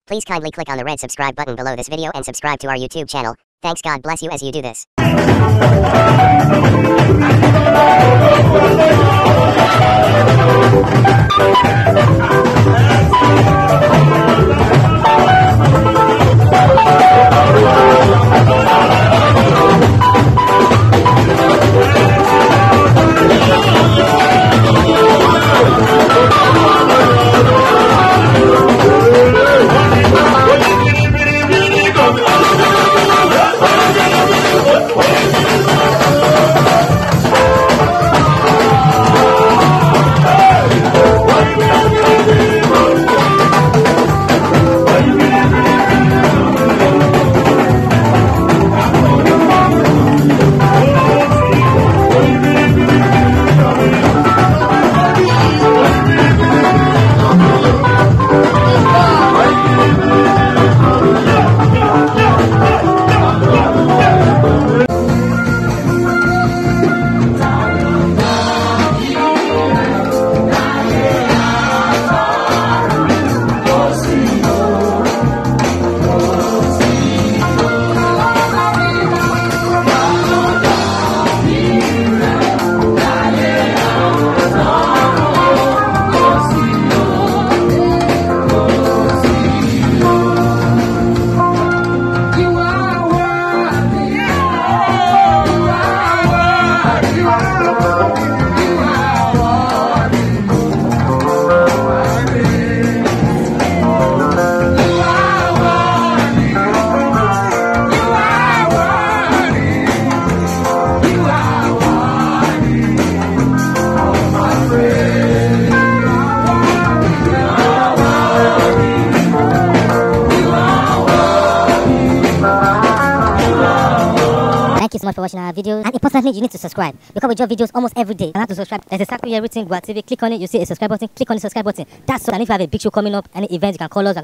Please kindly click on the red subscribe button below this video and subscribe to our YouTube channel. Thanks. God bless you as you do this. Thank you so much for watching our videos, and importantly, you need to subscribe because we drop videos almost every day. And how to subscribe? There's a circle here written Gua TV. Click on it, you see a subscribe button. Click on the subscribe button. That's all. And if you have a big show coming up, any event, you can call us.